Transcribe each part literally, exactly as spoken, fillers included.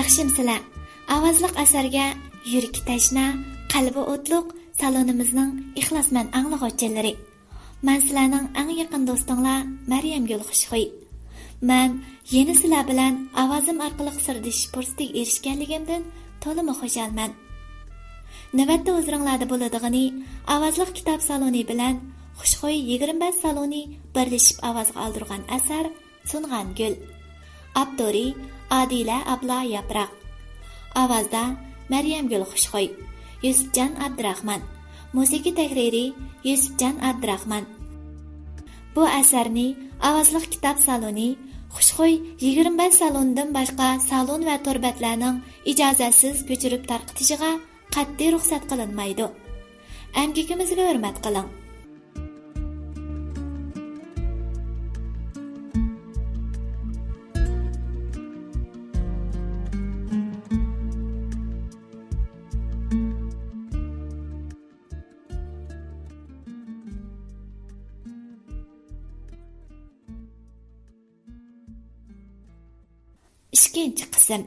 ياخشىمسىلەر؟ ئاۋازلىق ئەسەرگە يۈرىكى تەشنا، قەلبى ئوتلۇق سالونىمىزنىڭ ئىخلاسمەن ئاڭلىغۇچىلىرى. مەن سىلەرنىڭ ئەڭ يېقىن دوستۇڭلار مەريەمگۈل خۇشخۇي. مەن يەنە سىلەر بىلەن ئاۋازىم ئارقىلىق سىردىشىش پۇرسىتىگە ئېرىشكەنلىكىمدىن تولىمۇ خۇشالمەن. نۆۋەتتە ھۇزۇرۇڭلاردا بولىدىغىنى ئاۋازلىق كىتاب سالونى بىلەن خۇشخۇي يىگىرمە بەش سالونى بىرلىشىپ ئاۋازغا ئالدۇرغان ئەسەر سۇنغان گۈل. ئاپتورى ئادىلە ئابلا ياپراق. ئاۋازدا مەريەمگۈل خۇشخۇي، يۈسۈپجان ئابدۇراخمان. مۇزىكا تەھرىرى يۈسۈپجان ئابدۇراخمان. بۇ ئەسەرنى ئاۋازلىق كىتاب سالونى، خۇشخۇي يىگىرمە بەش سالونىدىن باشقا سالون ۋە تور بەتلەرنىڭ ئىجازەتسىز كۆچۈرۈپ تارقىتىشىغا قەتئىي رۇخسەت قىلىنمايدۇ. ئەمگىكىمىزگە ھۆرمەت قىلىڭ. ئىككىنچى قىسىم.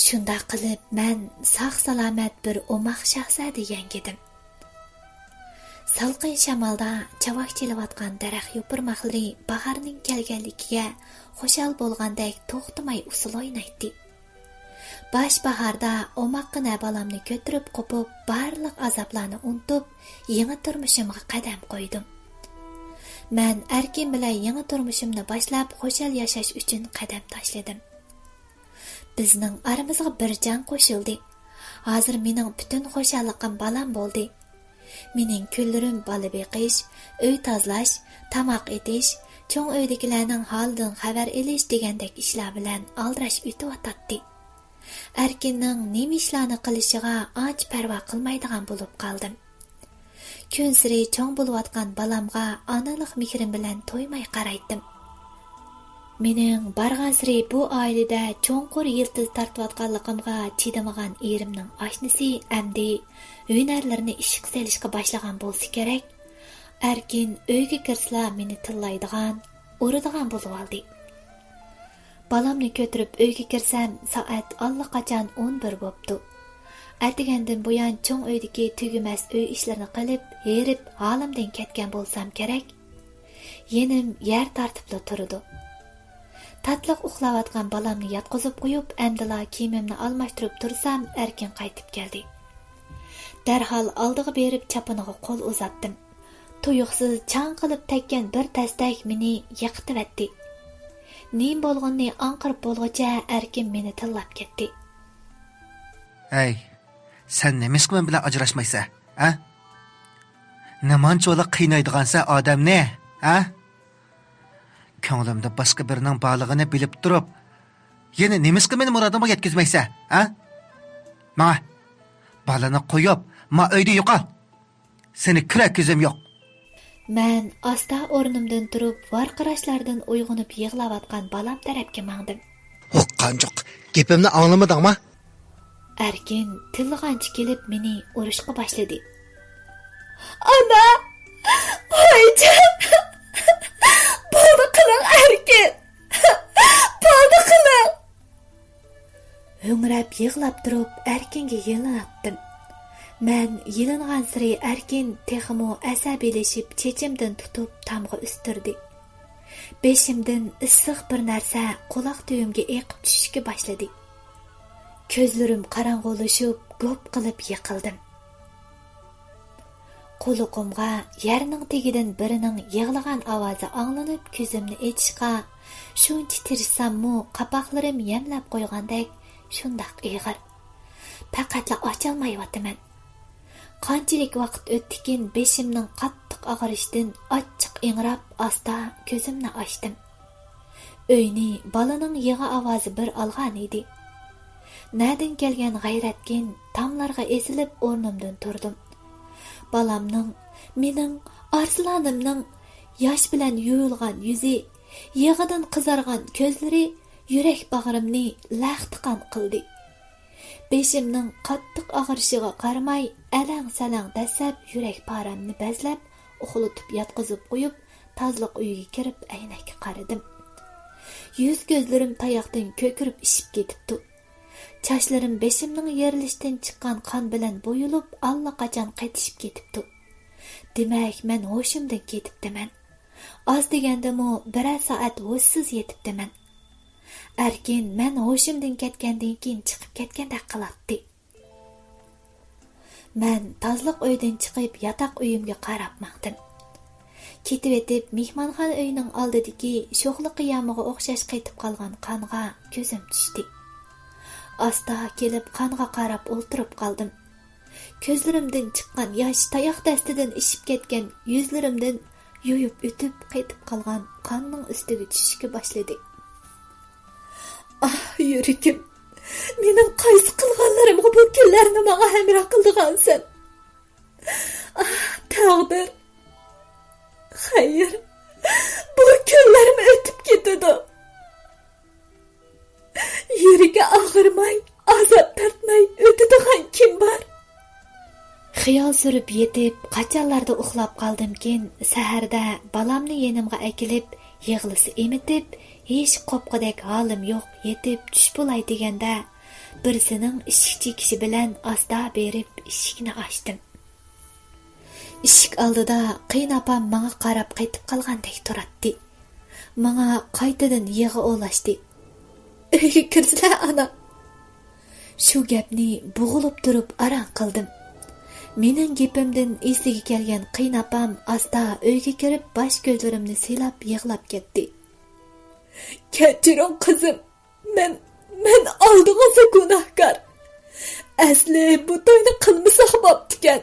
شۇنداق قىلىپ، مەن ساق-سالامەت بىر ئوماق شاھزادىگە يەڭگىدىم. سالقىن شامالدا چاۋاك چېلىۋاتقان دەرەخ يوپۇرماقلىرى باھارنىڭ كەلگەنلىكىگە خۇشال بولغاندەك توختىماي ئۇسسۇل ئوينايتتى. باش باھاردا ئوماققىنە بالامنى كۆتۈرۈپ قوپۇپ، بارلىق ئازابلارنى ئۇنتۇپ، يېڭى تۇرمۇشۇمغا قەدەم قويدۇم. مەن ئەركىن بىلەن يېڭى تۇرمۇشۇمنى باشلاپ، خۇشال ياشاش ئۈچۈن قەدەم تاشلىدىم. بىزنىڭ ئارىمىزغا بىر جان قوشۇلدى. ھازىر مېنىڭ پۈتۈن خۇشاللىقىم بالام بولدى. مېنىڭ كۈنلىرىم بالا بېقىش، ئۆي تازىلاش، تاماق ئېتىش، چوڭ ئۆيدىكىلەرنىڭ ھالىدىن خەۋەر ئېلىش دېگەندەك ئىشلار بىلەن ئالدىراش ئۆتۈۋاتاتتى. ئەركىننىڭ نېمە ئىشلارنى قىلىشىغا ئانچە پەرۋا قىلمايدىغان بولۇپ قالدىم. كۈنسېرى چوڭ بولۇۋاتقان بالامغا ئانىلىق مېھرىم بىلەن تويماي قارايتتىم. مېنىڭ بارغانسېرى بۇ ئائىلىدە چوڭقۇر يىلتىز تارتىۋاتقانلىقىمغا چىدىمىغان ئېرىمنىڭ ئاشنىسى ئەمدى ھۈنەرلىرىنى ئىشقا سېلىشقا باشلىغان بولسا كېرەك، ئەركىن ئۆيگە كىرسىلا مېنى تىللايدىغان، ئۇرىدىغان بولۇۋالدى. بالامنى كۆتۈرۈپ ئۆيگە كىرسەم، سائەت ئاللىقاچان ئون بىر بوپتۇ. ئەتىگەندىن بۇيان چوڭ ئۆيدىكى تۈگىمەس ئۆي ئىشلىرىنى قىلىپ، ھېرىپ، ھالىمدىن كەتكەن بولسام كېرەك، يېنىم يەر تارتىپلا تۇرىدۇ. تاتلىق ئۇخلاۋاتقان بالامنى ياتقۇزۇپ قويۇپ، ئەمدىلا كىيىمىمنى ئالماشتۇرۇپ تۇرسام، ئەركىن قايتىپ كەلدى. دەرھال ئالدىغا بېرىپ چاپىنىغا قول ئۇزاتتىم. تۇيۇقسىز چاڭ قىلىپ تەگكەن بىر تەستەك مېنى يىقىتىۋەتتى. نېمە بولغىنىنى ئاڭقىرىپ بولغۇچە ئەركىن مېنى تىللاپ كەتتى. ھەي، سەن نېمىشقا مەن بىلەن ئاجراشمايسەن، ھە؟ نېمانچىۋالا قىينايدىغانسەن ئادەمنى، ھە؟ كۆڭلۈمدە باشقا بىرىنىڭ بارلىقىنى بىلىپ تۇرۇپ، يەنە نېمىشقا مېنى مۇرادىمغا يەتكۈزمەيسەن، ھە؟ ماڭا، بالىنى قويۇپ، ما ئۆيدىن يوقال. سېنى كۆرەر كۆزۈم يوق. مەن ئاستا ئورنۇمدىن تۇرۇپ، ۋارقىراشلاردىن ئويغىنىپ يىغلاۋاتقان بالام تەرەپكە ماڭدىم. ھوق قانجۇق، گېپىمنى ئاڭلىمىدىڭما؟ ئەركىن تىللىغانچە كېلىپ مېنى ئۇرۇشقا باشلىدى. ئانا! ۋايجان! بولدى قىلىڭ ئەركىن! بولدى قىلىڭ! ھۆڭرەپ يىغلاپ تۇرۇپ ئەركىنگە يېلىناتتىم. مەن يېلىنغانسېرى ئەركىن تېخىمۇ ئەسەبىيلىشىپ چېچىمدىن تۇتۇپ تامغا ئۆستۈردى. بېشىمدىن ئىسسىق بىر نەرسە قۇلاق تۈۋىمگە ئېقىپ چۈشۈشكە باشلىدى. كۆزلىرىم قاراڭغۇلىشىپ، گوپ قىلىپ يىقىلدىم. قۇلىقىمغا يەرنىڭ تېگىدىن بىرىنىڭ يىغلىغان ئاۋازى ئاڭلىنىپ، كۆزۈمنى ئېچىشقا شۇنچە تىرىشساممۇ، قاپاقلىرىم يەملەپ قويغاندەك شۇنداق ئېغىر. پەقەتلا ئاچالمايۋاتىمەن. قانچىلىك ۋاقىت ئۆتتىكىن، بېشىمنىڭ قاتتىق ئاغرىشىدىن ئاچچىق ئىڭراپ، ئاستا كۆزۈمنى ئاچتىم. ئۆينى بالىنىڭ يىغا ئاۋازى بىر ئالغان ئىدى. نەدىن كەلگەن غەيرەتكىن، تاملارغا ئېسىلىپ ئورنۇمدىن تۇردۇم. بالامنىڭ، مېنىڭ، ئارسلانىمنىڭ ياش بىلەن يۇيۇلغان يۈزى، يىغىدىن قىزارغان كۆزلىرى يۈرەك باغرىمنى لەختە-قان قىلدى. بېشىمنىڭ قاتتىق ئاغرىشىغا قارىماي، ئەلەڭ-سەلەڭ دەسسەپ يۈرەك پارەمنى بەزلەپ، ئۇخلىتىپ ياتقۇزۇپ قويۇپ، تازىلىق ئۆيىگە كىرىپ ئەينەككە قارىدىم. يۈز-كۆزلىرىم تاياقتىن كۆكىرىپ ئىششىپ كېتىپتۇ. چاچلىرىم بېشىمنىڭ يېرىلىشىدىن چىققان قان بىلەن بويىلىپ، ئاللىقاچان قېتىشىپ كېتىپتۇ. دېمەك، مەن ھوشۇمدىن كېتىپتىمەن. ئاز دېگەندىمۇ بىرەر سائەت ھوشسىز يېتىپتىمەن. ئەركىن مەن ھوشۇمدىن كەتكەندىن كېيىن چىقىپ كەتكەندەك قىلاتتى. مەن تازىلىق ئۆيدىن چىقىپ، ياتاق ئۆيۈمگە قاراپ ماڭدىم. كېتىۋېتىپ، مېھمانخانا ئۆيىنىڭ ئالدىدىكى شوخلا قىيامىغا ئوخشاش قېتىپ قالغان قانغا كۆزۈم چۈشتى. ئاستا كېلىپ، قانغا قاراپ ئولتۇرۇپ قالدىم. كۆزلىرىمدىن چىققان ياش تاياق دەستىدىن ئىششىپ كەتكەن يۈزلىرىمدىن يۇيۇپ ئۆتۈپ، قېتىپ قالغان قاننىڭ ئۈستىگە چۈشۈشكە باشلىدى. ئاھ، يۈرىكىم، مېنىڭ قايسى قىلغانلىرىمغا بۇ كۈنلەرنى ماڭا ھەمراھ قىلىدىغانسەن؟ ئاھ، تەقدىر. خەير، بۇ كۈنلەرمۇ ئۆتۈپ كېتىدۇ. يۈرىكى ئاغرىماي، ئازاب تارتماي ئۆتىدىغان كۈن بار. خىيال سۈرۈپ يېتىپ، قاچانلاردا ئۇخلاپ قالدىمكىن، سەھەردە بالامنى يېنىمغا ئەكېلىپ، يىغلىسا ئېمىتىپ، ھېچ قوپقۇدەك ھالىم يوق، يېتىپ چۈش بولاي دېگەندە، بىرسىنىڭ ئىشىك چېكىشى بىلەن ئاستا بېرىپ ئىشىكنى ئاچتىم. ئىشىك ئالدىدا قېيىنئاپام ماڭا قاراپ قېتىپ قالغاندەك تۇراتتى. ماڭا قايتىدىن يىغا ئولاشتى. «ئۆيگە كىرسىلە، ئانا!» شۇ گەپنى بوغۇلۇپ تۇرۇپ ئاران قىلدىم. مېنىڭ گېپىمدىن ئېسىگە كەلگەن قېيىنئاپام ئاستا ئۆيگە كىرىپ، باش كۆزلىرىمنى سىلاپ يىغلاپ كەتتى. «كەچۈرۈڭ، قىزىم. مەن، مەن ئالدىڭىزدا گۇناھكار. ئەسلى بۇ توينى قىلمىساق بوپتىكەن.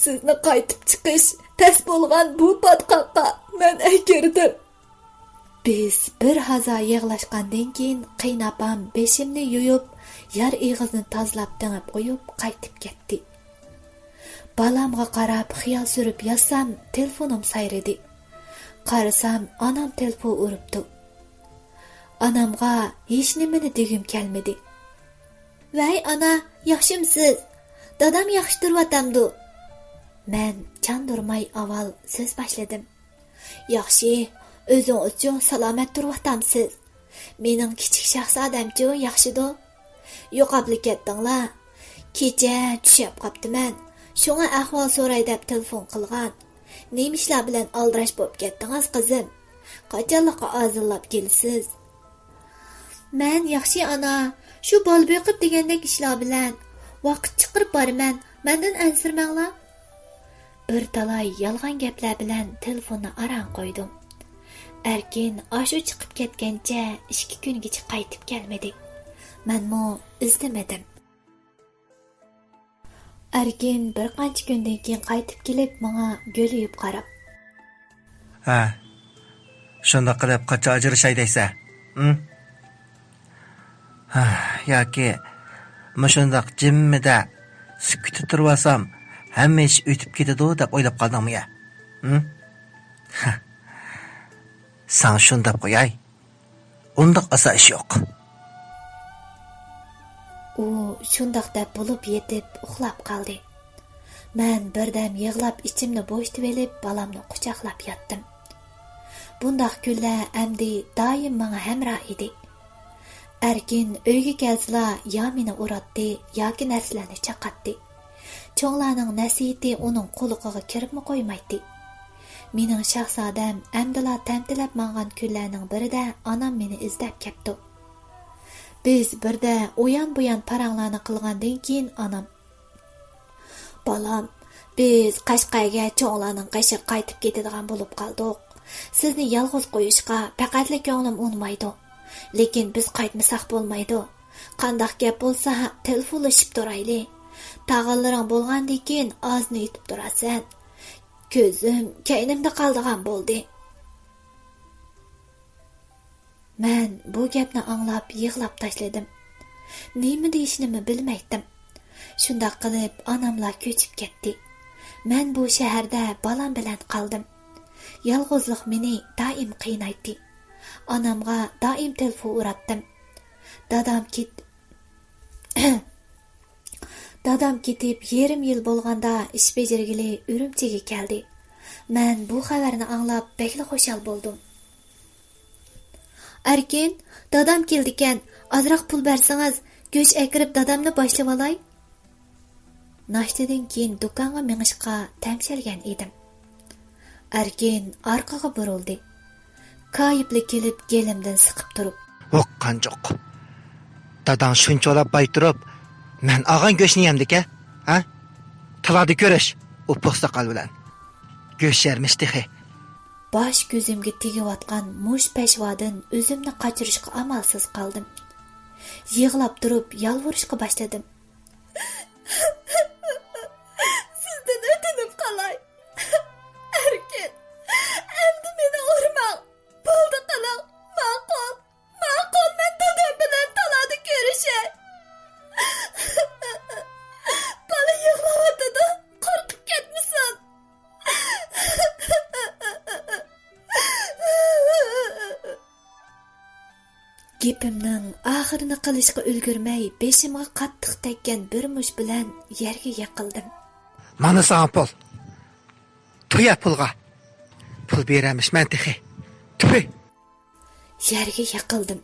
سىزنى قايتىپ چىقىش تەس بولغان بۇ پاتقاققا مەن ئەكىردىم.» بىز بىر ھازا يىغلاشقاندىن كېيىن، قېيىنئاپام بېشىمنى يۇيۇپ، يار ئېغىزنى تازىلاپ تېڭىپ قويۇپ قايتىپ كەتتى. بالامغا قاراپ خىيال سۈرۈپ ياتسام، تېلېفونۇم سايرىدى. قارىسام، ئانام تېلېفون ئۇرۇپتۇ. ئانامغا ھېچنېمىنى دېگۈم كەلمىدى. «ۋەي ئانا، ياخشىمسىز؟ دادام ياخشى تۇرۇۋاتامدۇ؟» مەن چاندۇرماي ئاۋۋال سۆز باشلىدىم. «ياخشى، ئۆزىڭىزچۇ، سالامەت تۇرۇۋاتامسىز؟ مېنىڭ كىچىك شاھزادەمچۇ، ياخشىدۇ؟ يوقاپلا كەتتىڭلار؟ كېچە چۈش يەپ قاپتىمەن، شۇڭا ئەھۋال سوراي دەپ تېلېفون قىلغان. نېمە ئىشلار بىلەن ئالدىراش بولۇپ كەتتىڭىز، قىزىم؟ قاچانلىققا ئازىللاپ كېلىسىز؟» «مەن ياخشى ئانا، شۇ بالا بېقىپ دېگەندەك ئىشلار بىلەن ۋاقىت چىقىرىپ بارىمەن، مەندىن ئەنسىرىمەڭلار.» بىر تالاي يالغان گەپلەر بىلەن تېلېفوننى ئاران قويدۇم. ئەركىن ئاشۇ چىقىپ كەتكەنچە ئىككى كۈنگىچە قايتىپ كەلمىدى. مەنمۇ ئىزدىمىدىم. ئەركىن بىر قانچە كۈندىن كېيىن قايتىپ كېلىپ، ماڭا گۆلىيىپ قاراپ: «ھە، شۇنداق قىلىپ قاچان ئاجرىشاي دەيسە؟ ھە؟ ھە، ياكى مۇشۇنداق جىممىدە سۈكۈتتە تۇرۇۋالسام، ھەممە ئىش ئۆتۈپ كېتىدۇ دەپ ئويلاپ قالدىڭمۇ يا؟ ھە؟ ساڭا شۇنداق قوياي.» ئۇنداق ئاسان ئىش يوق. ئۇ شۇنداق دەپ بولۇپ يېتىپ ئۇخلاپ قالدى. مەن بىردەم يىغلاپ ئىچىمنى بوشىتىۋېلىپ بالامنى قۇچاقلاپ ياتتىم. بۇنداق كۈنلەر ئەمدى دائىم ماڭا ھەمراھ ئىدى. ئەركىن ئۆيگە كەلسىلا يا مېنى ئۇراتتى ياكى نەرسىلەرنى چاقاتتى. چوڭلارنىڭ نەسىھىتى ئۇنىڭ قۇلىقىغا كىرىپمۇ قويمايتتى. مېنىڭ شاھزادەم ئەمدىلا تەمتىلەپ ماڭغان كۈنلەرنىڭ بىرىدە ئانام مېنى ئىزدەپ كەپتۇ. بىز بىردە ئۇيان-بۇيان پاراڭلارنى قىلغاندىن كېيىن ئانام: «بالام، بىز قەشقەرگە چوڭلارنىڭ قېشىغا قايتىپ كېتىدىغان بولۇپ قالدۇق. سىزنى يالغۇز قويۇشقا پەقەتلا كۆڭلۈم ئۇنىمايدۇ. لېكىن بىز قايتمىساق بولمايدۇ. قانداق گەپ بولسا، تېلېفونلىشىپ تۇرايلى. تاغىلىرىڭ بولغاندىن كېيىن ئازنى ئېتىپ تۇرارسەن. كۆزۈم كەينىمدە قالىدىغان بولدى. مەن بۇ گەپنى ئاڭلاپ يىغلاپ تاشلىدىم. نېمە دېيىشنىمۇ بىلمەيتتىم. شۇنداق قىلىپ ئاناملار كۆچۈپ كەتتى. مەن بۇ شەھەردە بالام بىلەن قالدىم. يالغۇزلۇق مېنى دائىم قىينايتتى. ئانامغا دائىم تېلېفون ئۇراتتىم. دادام كېت-، دادام كېتىپ يېرىم يىل بولغاندا ئىش بېجىرگىلى ئۈرۈمچىگە كەلدى. مەن بۇ خەۋەرنى ئاڭلاپ بەكلا خۇشال بولدۇم. ئەركىن، دادام كېلىدىكەن، ئازراق پۇل بەرسىڭىز، گۆش ئەكىرىپ دادامنى باشلىۋالاي. ناشتىدىن كېيىن دۇكانغا مېڭىشقا تەمشەلگەن ئىدىم. ئەركىن ئارقىغا بۇرۇلدى. كايىپلا كېلىپ گېلىمدىن سىقىپ تۇرۇپ. ۋوھ قانجۇق! داداڭ شۇنچىۋالا باي تۇرۇپ، مەن ئالغان گۆشنى يەمدىكەن، ھە؟ تالادا كۆرۈش، ئۇ پوخ ساقال بىلەن. گۆش يەرمىش تېخى. باش كۆزۈمگە تېگىۋاتقان مۇشۇ پەشۋادىن ئۆزۈمنى قاچۇرۇشقا ئامالسىز قالدىم. يىغلاپ تۇرۇپ يالۋۇرۇشقا باشلىدىم. سىزدىن ئۆتۈنۈپ قالاي. ئەركىن، ئەمدى مېنى ئۇرماڭ. بولدى قىلىڭ. ماقۇل. ماقۇل، مەن دادام بىلەن تالادا كۆرۈشەي. بالا يىغلاۋاتىدۇ. قورقۇپ كەتمىسۇن. گېپىمنىڭ ئاخىرىنى قىلىشقا ئۈلگۈرمەي، بېشىمغا قاتتىق تەگكەن بىر مۇش بىلەن يەرگە يىقىلدىم. مانا ساڭا پۇل. توي پۇلغا. پۇل بېرەمىشمەن تېخى. تۈفى! يەرگە يىقىلدىم.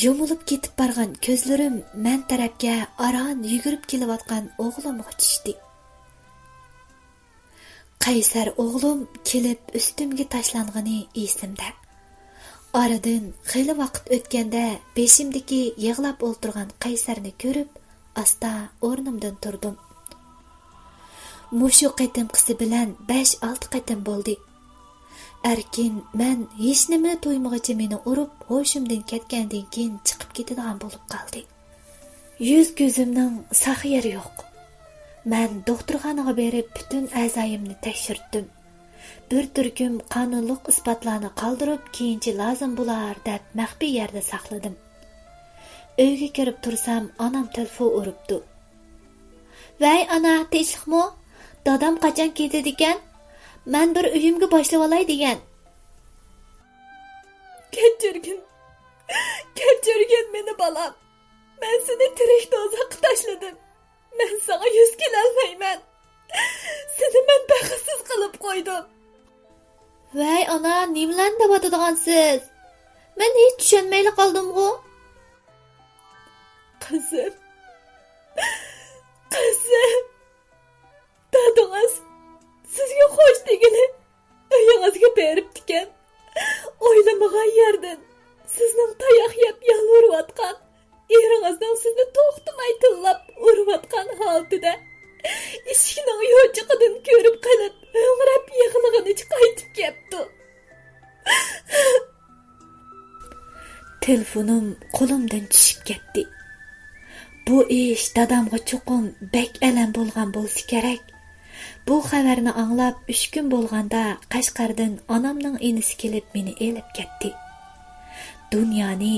يۇمۇلۇپ كېتىپ بارغان كۆزلىرىم مەن تەرەپكە ئاران يۈگۈرۈپ كېلىۋاتقان ئوغلۇمغا چۈشتى. قەيسەر ئوغلۇم كېلىپ ئۈستۈمگە تاشلانغىنى ئېسىمدە. ئارىدىن خېلى ۋاقىت ئۆتكەندە بېشىمدىكى يىغلاپ ئولتۇرغان قەيسەرنى كۆرۈپ، ئاستا ئورنۇمدىن تۇردۇم. مۇشۇ قېتىمقىسى بىلەن بەش-ئالتە قېتىم بولدى. ئەركىن مەن ھېچنېمە تۇيمىغۇچە مېنى ئۇرۇپ، ھوشۇمدىن كەتكەندىن كېيىن چىقىپ كېتىدىغان بولۇپ قالدى. يۈز-كۆزۈمنىڭ ساق يېرى يوق. مەن دوختۇرخانىغا بېرىپ، پۈتۈن ئەزايىمنى تەكشۈرتتۈم. بىر تۈركۈم قانۇنلۇق ئىسپاتلارنى قالدۇرۇپ، كېيىنچە لازىم بولار دەپ مەخپىي يەردە ساقلىدىم. ئۆيگە كىرىپ تۇرسام، ئانام تېلېفون ئۇرۇپتۇ. ۋەي ئانا، تىنچلىقمۇ؟ دادام قاچان كېتىدىكەن؟ مەن بىر ئۆيۈمگە باشلىۋالاي دېگەن. كەچۈرگىن، كەچۈرگىن مېنى بالام. مەن سېنى تىرىك دوزاخقا تاشلىدىم. مەن ساڭا يۈز كېلەلمەيمەن. سېنى مەن بەختسىز قىلىپ قويدۇم. ۋەي ئانا، نېمىلەرنى دەۋاتىدىغانسىز؟ مەن ھېچ چۈشەنمەيلا قالدىمغۇ؟ قىزىم. قىزىم. دادىڭىز سىزگە خوش دېگىلى ئۆيىڭىزگە بېرىپتىكەن. ئويلىمىغان يەردىن سىزنىڭ تاياق يەپ يالۋۇرۇۋاتقان، ئېرىڭىزنىڭ سىزنى توختىماي تىللاپ ئۇرۇۋاتقان ھالىتىدە ئىشىكنىڭ يوچۇقىدىن كۆرۈپ قېلىپ، ھۆڭرەپ يىغلىغىنىچە قايتىپ كەپتۇ. تېلېفونۇم قولۇمدىن چۈشۈپ كەتتى. بۇ ئىش دادامغا چوقۇم بەك ئەلەم بولغان بولسا كېرەك. بۇ خەۋەرنى ئاڭلاپ، ئۈچ كۈن بولغاندا قەشقەردىن ئانامنىڭ ئىنىسى كېلىپ مېنى ئېلىپ كەتتى. دۇنيانى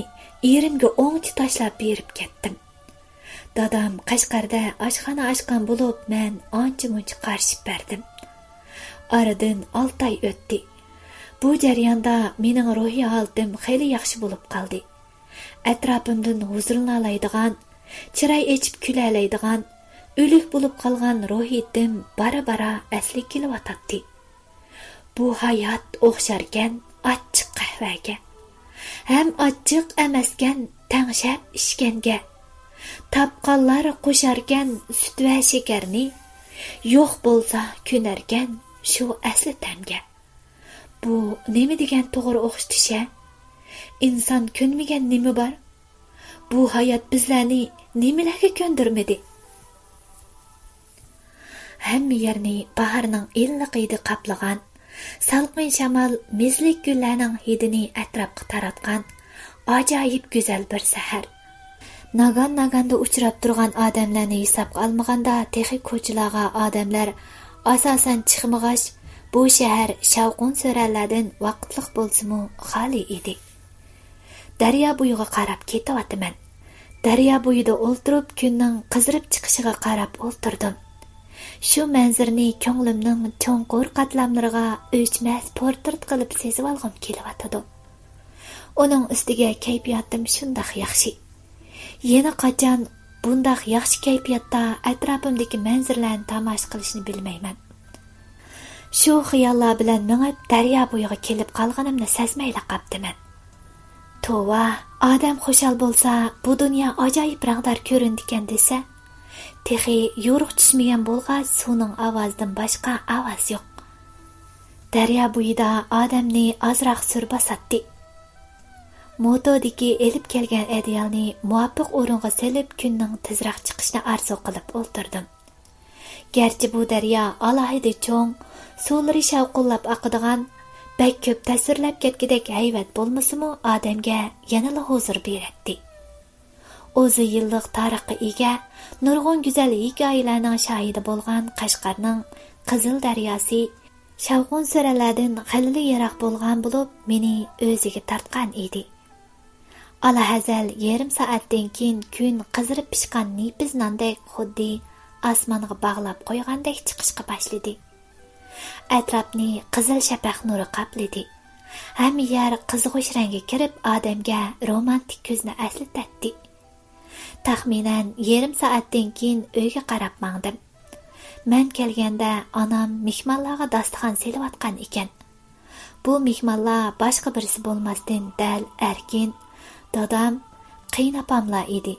ئېرىمگە ئوڭچە تاشلاپ بېرىپ كەتتىم. دادام قەشقەردە ئاشخانا ئاچقان بولۇپ، مەن ئانچە-مۇنچە قارىشىپ بەردىم. ئارىدىن ئالتە ئاي ئۆتتى. بۇ جەرياندا مېنىڭ روھىي ھالىتىم خېلى ياخشى بولۇپ قالدى. ئەتراپىمدىن ھۇزۇرلىنالايدىغان، چىراي ئېچىپ كۈلەلەيدىغان، ئۆلۈك بولۇپ قالغان روھىيىتىم بارا-بارا ئەسلىگە كېلىۋاتاتتى. بۇ ھايات ئوخشاركەن ئاچچىق قەھۋەگە، ھەم ئاچچىق ئەمەسكەن تەڭشەپ ئىچكەنگە. تاپقانلار قوشاركەن سۈت ۋە شېكەرنى، يوق بولسا كۆنەركەن شۇ ئەسلى تەمگە. بۇ نېمە دېگەن توغرا ئوخشىتىش ھە؟ ئىنسان كۆنمىگەن نېمە بار؟ بۇ ھايات بىزلەرنى نېمىلەرگە كۆندۈرمىدى؟ ھەممە يەرنى باھارنىڭ ئىللىق ھىدى قاپلىغان، سالقىن شامال مېزىلىك گۈللەرنىڭ ھىدىنى ئەتراپقا تاراتقان ئاجايىپ گۈزەل بىر سەھەر. ناگان-ناگاندا ئۇچراپ تۇرغان ئادەملەرنى ھېسابقا ئالمىغاندا، تېخى كوچىلارغا ئادەملەر ئاساسەن چىقمىغاچ، بۇ شەھەر شاۋقۇن-سۈرەنلەردىن ۋاقىتلىق بولسىمۇ خالىي ئىدى. دەريا بويىغا قاراپ كېتىۋاتىمەن. دەريا بويىدا ئولتۇرۇپ، كۈننىڭ قىزىرىپ چىقىشىغا قاراپ ئولتۇردۇم. شۇ مەنزىرىنى كۆڭلۈمنىڭ چوڭقۇر قاتلاملىرىغا ئۆچمەس پورترېت قىلىپ سېزىۋالغۇم كېلىۋاتىدۇ. ئۇنىڭ ئۈستىگە كەيپىياتىم شۇنداق ياخشى. يەنە قاچان بۇنداق ياخشى كەيپىياتتا ئەتراپىمدىكى مەنزىرىلەرنى تاماشا قىلىشنى بىلمەيمەن. شۇ خىياللار بىلەن مېڭىپ، دەريا بويىغا كېلىپ قالغىنىمنى سەزمەيلا قاپتىمەن. توۋا، ئادەم خۇشال بولسا، بۇ دۇنيا ئاجايىپ رەڭدار كۆرۈنىدىكەن دېسە، تېخى يورۇق چۈشمىگەن بولغاچ، سۇنىڭ ئاۋازىدىن باشقا ئاۋاز يوق. دەريا بويىدا ئادەمنى ئازراق سۈر باساتتى. موتودىكى ئېلىپ كەلگەن ئەدىيالنى مۇۋاپىق ئورۇنغا سېلىپ، كۈننىڭ تېزرەك چىقىشىنى ئارزۇ قىلىپ ئولتۇردۇم. گەرچە بۇ دەريا ئالاھىدە چوڭ، سۇلىرى شاۋقۇنلاپ ئاقىدىغان، بەك كۆپ تەسۋىرلەپ كەتكۈدەك ھەيۋەت بولمىسىمۇ، ئادەمگە يەنىلا ھۇزۇر بېرەتتى. ئۇزۇن يىللىق تارىخقا ئىگە، نۇرغۇن گۈزەل ھېكايىلەرنىڭ شاھىدى بولغان قەشقەرنىڭ قىزىل دەرياسى شاۋقۇن-سۈرەنلەردىن خېلىلا يىراق بولغان بولۇپ، مېنى ئۆزىگە تارتقان ئىدى. ئالاھەزەل يېرىم سائەتتىن كېيىن كۈن قىزىرىپ پىشقان نېپىز ناندەك خۇددى ئاسمانغا باغلاپ قويغاندەك چىقىشقا باشلىدى. ئەتراپنى قىزىل شەپەق نۇرى قاپلىدى. ھەممە يەر قىزغۇچ رەڭگە كىرىپ، ئادەمگە رومانتىك كۈزنى ئەسلىتەتتى. تەخمىنەن يېرىم سائەتتىن كېيىن ئۆيگە قاراپ ماڭدىم. مەن كەلگەندە ئانام مېھمانلارغا داستىخان سېلىۋاتقان ئىكەن. بۇ مېھمانلار باشقا بىرسى بولماستىن، دەل ئەركىن، دادام، قېيىنئاپاملا ئىدى.